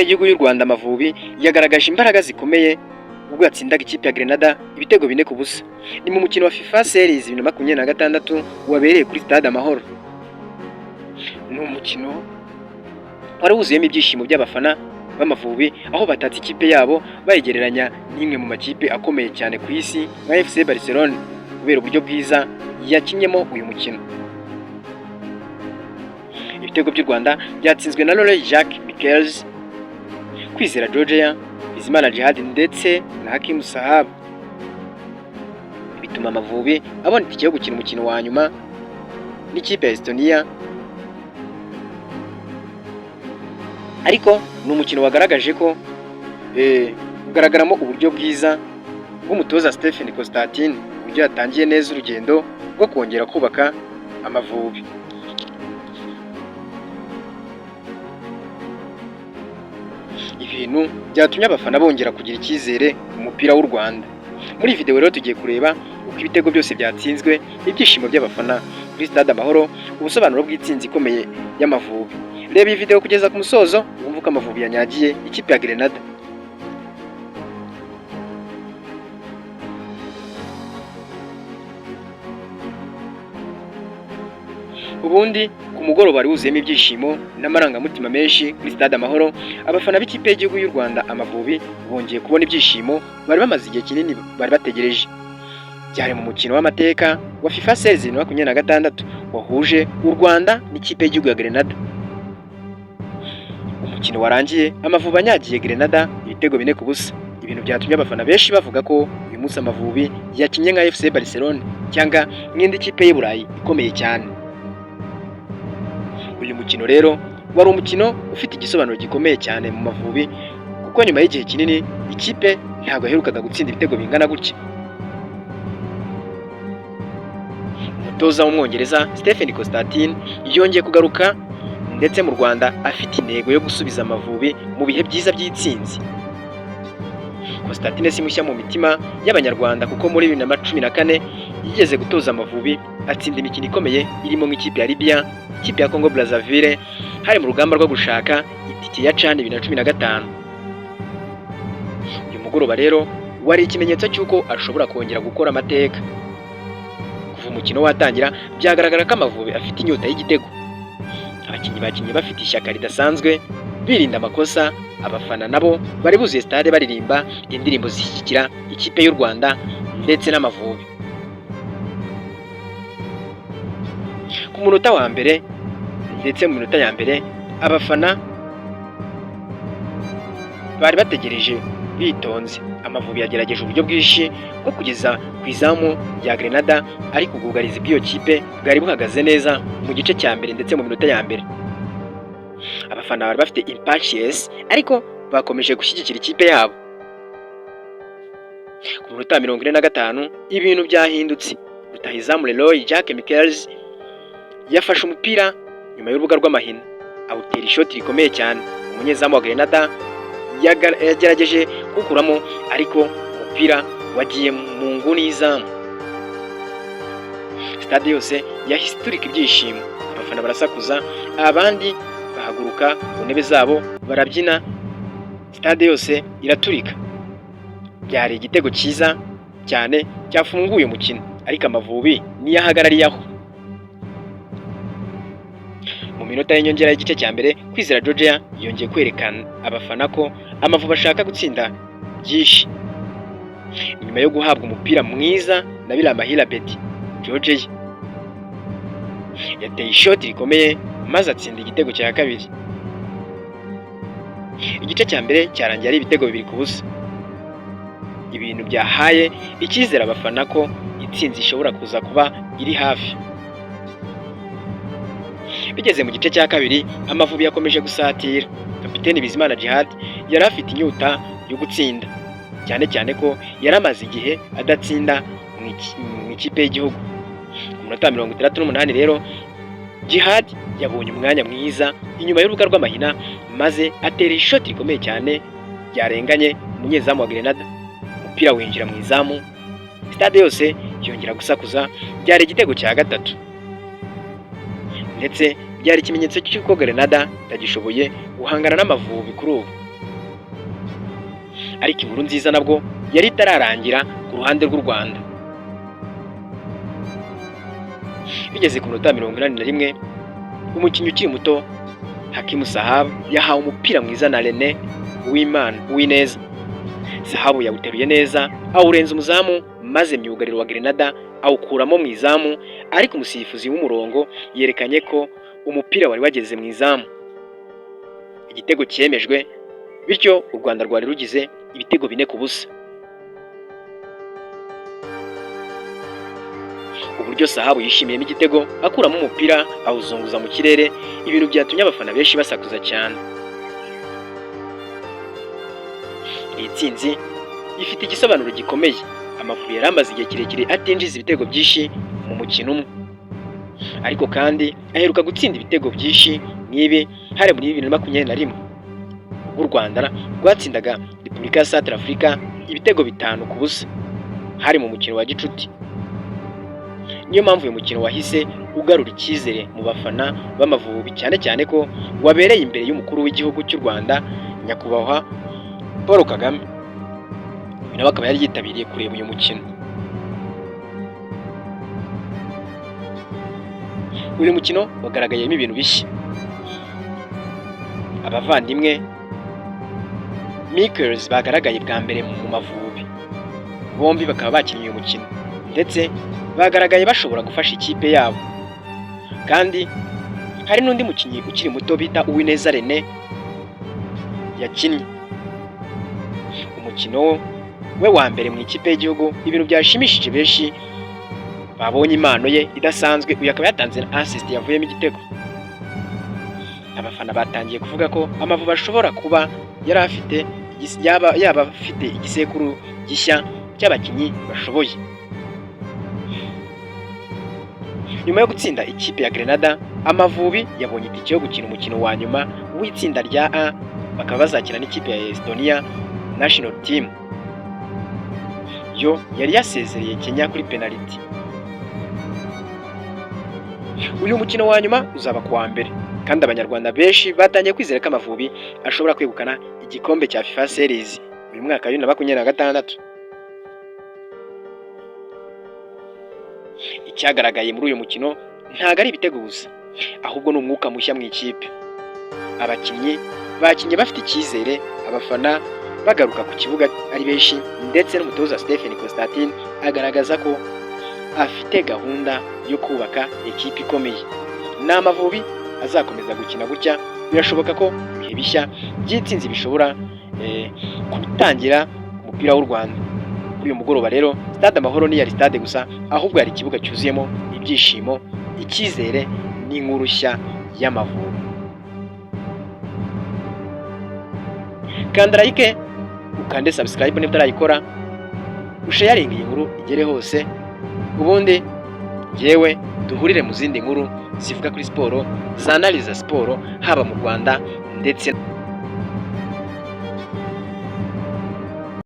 Ikipe y'igihugu y'u Rwanda Amavubi yagaragaje imbaraga zikomeye ubwo yatsindaga ikipe ya Grenada ibitego 4-0. Ni mu mukino wa FIFA Series 2026 wabereye kuri Stade Amahoro. Ni umukino wari wuzuyemo ibyishimo by'abafana b'Amavubi, aho batatse ikipe yabo bayigereranya n'imwe mu makipe akomeye cyane ku isi nka FC Barcelona, kubera uburyo bwiza yakinnyemo uyu mukino. Ibitego by'u Rwanda byatsinzwe na Leroy Jacques Michels, Kwizera Jojea, Bizimana Djihad ndetse na Hakim Sahabo, bituma Amavubi abona itike yo gukina umukino wa nyuma n'ikipe ya Estonia. Ariko ni umukino wagaragaje ko ugaragaramo uburyo bwiza bw'umutoza Stephen Constantine, uburyo yatangiye neza urugendo rwo kongera kubaka Amavubi. Ibintu byatumye abafana bongera kugira icyizere mu mupira w'u Rwanda. Muri iyi video rero tugiye kureba uko ibitego byose byatsinzwe, ibyishimo by'abafana kuri Stade Amahoro, ubusobanuro bw'itsinzi ikomeye y'Amavubi. Reba iyi video kugeza ku musozo wumve uko Amavubi yanyagiye ikipe ya Grenada. Ubundi ku mugoroba wari wuzuyemo ibyishimo n'amarangamutima menshi kuri Stade Amahoro, abafana b'ikipe y'igihugu y'u Rwanda Amavubi bongeye kubona ibyishimo bari bamaze igihe kinini bari bategereje. Byari mu mukino w'amateka wa FIFA Series 2026 wahuje u Rwanda n'ikipe y'igihugu ya Grenada. Umukino warangiye Amavubi anyagiye Grenada ibitego 4-0. Ibintu byatumye abafana benshi bavuga ko uyu munsi Amavubi yakinnye nka FC Barcelona cyangwa nk'indi kipe y'i Burayi ikomeye cyane. Uyu mukino rero wari umukino ufite igisobanuro gikomeye cyane mu Mavubi, kuko nyuma y'igihe kinini ikipe ntabwo yaherukaga gutsinda ibitego bingana gutya. Umutoza w'Umwongereza Stephen Constantine yongeye kugaruka ndetse mu Rwanda afite intego yo gusubiza Amavubi mu bihe byiza by'itsinzi. Constantine si mushya mu mitima y'Abanyarwanda, kuko muri 2014 yigeze gutoza Amavubi atsinda imikino ikomeye irimo nk'ikipe ya Libya, ikipe ya Congo Brazzaville, hari mu rugamba rwo gushaka itike ya CHAN 2015. Uyu mugoroba rero wari ikimenyetso cy'uko ashobora kongera gukora amateka. Kuva umukino watangira byagaragara ko Amavubi afite inyota y'igitego. Abakinnyi bakinnye bafite ishyaka ridasanzwe, birinda amakosa. Abafana nabo bari buzuye stade baririmba indirimbo zishyigikira ikipe y'u Rwanda ndetse n'Amavubi. Ku munota wa mbere ndetse mu minota ya mbere, abafana bari bategereje bitonze. Amavubi yagerageje uburyo bwinshi bwo kugeza ku izamu rya Grenada, ariko ubwugarizi bw'iyo kipe bwari buhagaze neza mu gice cya mbere ndetse mu minota ya mbere. Abafana bari bafite impatience, ariko bakomeje gushyigikira ikipe yabo. Ku minota 45 ibintu byahindutse. Rutahizamu Leroy Jacques Michels yafashe umupira nyuma y'urubuga rw'amahina, awutera ishoti rikomeye cyane. Umunyezamu wa Grenada yagerageje kuwukuramo, ariko umupira wagiye mu nguni y'izamu. Stade yose yahise iturika ibyishimo, abafana barasakuza, abandi bahaguruka ku ntebe zabo barabyina, stade yose iraturika. Byari igitego cyiza cyane cyafunguye umukino, ariko Amavubi niyo ahagarariye aho. Mu minota y'inyongera y'igice cya mbere, Kwizera Jojea yongeye kwerekana abafana ko Amavubi ashaka gutsinda byinshi. Nyuma yo guhabwa umupira mwiza na Biramahire Abeddy, Jojea yateye ishoti rikomeye maze atsinda igitego cya kabiri. Igice cya mbere cyarangiye ari ibitego 2-0. Ibintu byahaye icyizere abafana ko intsinzi ishobora kuza kuba iri hafi. Bigeze mu gice cya kabiri, Amavubi yakomeje gusatira. Kapiteni Bizimana Djihad yari afite inyota yo gutsinda, cyane cyane ko yari amaze igihe adatsinda mu ikipe y'igihugu. Ku munota 68 rero, Djihad yabonye umwanya mwiza inyuma y'urubuga rw'amahina, maze atera ishoti rikomeye cyane ryarenganye umunyezamu wa Grenada. Umupira winjira mu izamu, stade yose yongera gusakuza. Byari igitego cya gatatu, ndetse byari ikimenyetso cy'uko Grenada itagishoboye guhangana n'Amavubi kuri ubu. Ariko inkuru nziza nabwo yari itararangira ku ruhande rw'u Rwanda. Bigeze ku minota 81, umukinnyi ukiri muto Hakimu Sahabu yahawe umupira mwiza na Rene Uwimana Uwineza. Sahabu yawuteruye neza, awurenza umuzamu, maze myugariro wa Grenada awukuramo mu izamu, ariko umusifuzi w'umurongo yerekanye ko umupira wari wageze mu izamu. Igitego cyemejwe, bityo u Rwanda rwari rugize ibitego 4-0. Uburyo Sahabu yishimiyemo igitego, akuramo umupira awuzunguza mu kirere, ibintu byatumye abafana benshi basakuza cyane. Iyi tsinzi ifite igisobanuro gikomeye. Amavubi yari amaze igihe kirekire atinjiza ibitego byinshi mu mukino umwe, ariko kandi aheruka gutsinda ibitego byinshi nk'ibi hari muri 2021, ubwo u Rwanda rwatsindaga Repubulika ya Centrafrica ibitego 5-0, hari mu mukino wa gicuti. Niyo mpamvu uyu mukino wahise ugarura icyizere mu bafana b'Amavubi, cyane cyane ko wabereye imbere y'umukuru w'igihugu cy'u Rwanda, Nyakubahwa Paul Kagame. Uyu nawe akaba yari yitabiriye kureba uyu mukino. Uyu mukino wagaragayemo ibintu bishya. Abavandimwe Mickels bagaragaye bwa mbere mu Mavubi, bombi bakaba bakinnye uyu mukino ndetse bagaragaye bashobora gufasha ikipe yabo. Kandi hari n'undi mukinnyi ukiri muto bita Uwineza Rene yakinnye umukino we wa mbere mu ikipe y'igihugu, ibintu byashimishije benshi babonye impano ye idasanzwe. Uyu akaba yatanze assist yavuyemo igitego. Abafana batangiye kuvuga ko Amavubi ashobora kuba yari afite yaba afite igisekuru gishya cy'abakinnyi bashoboye. Nyuma yo gutsinda ikipe ya Grenada, Amavubi yabonye itike yo gukina umukino wa nyuma w'itsinda rya A, bakaba bazakina n'ikipe ya Estonia National Team, yo yari yasezereye Kenya kuri penaliti. Uyu mukino wa nyuma uzaba ku wa mbere, kandi Abanyarwanda benshi batangiye kwizera ko Amavubi ashobora kwegukana igikombe cya FIFA Series uyu mwaka wa 2026. Icyagaragaye muri uyu mukino ntabwo ari ibitego gusa, ahubwo ni umwuka mushya mu ikipe. Abakinnyi bakinnye bafite icyizere, abafana bagaruka ku kibuga ari benshi, ndetse n'umutoza Stephen Constantine agaragaza ko afite gahunda yo kubaka ikipe ikomeye. Ni Amavubi azakomeza gukina gutya, birashoboka ko ibihe bishya by'intsinzi bishobora gutangira umupira w'u Rwanda. Kuri uyu mugoroba rero, Stade Amahoro ntiyari stade gusa, ahubwo yari ikibuga cyuzuyemo ibyishimo, icyizere n'inkuru nshya y'Amavubi. Kanda like, ukande subscribe niba utarayikora, usharinge iyi nkuru igere hose, ubundi yewe duhurire mu zindi nkuru zivuga kuri siporo, zanaliza siporo haba mu Rwanda ndetse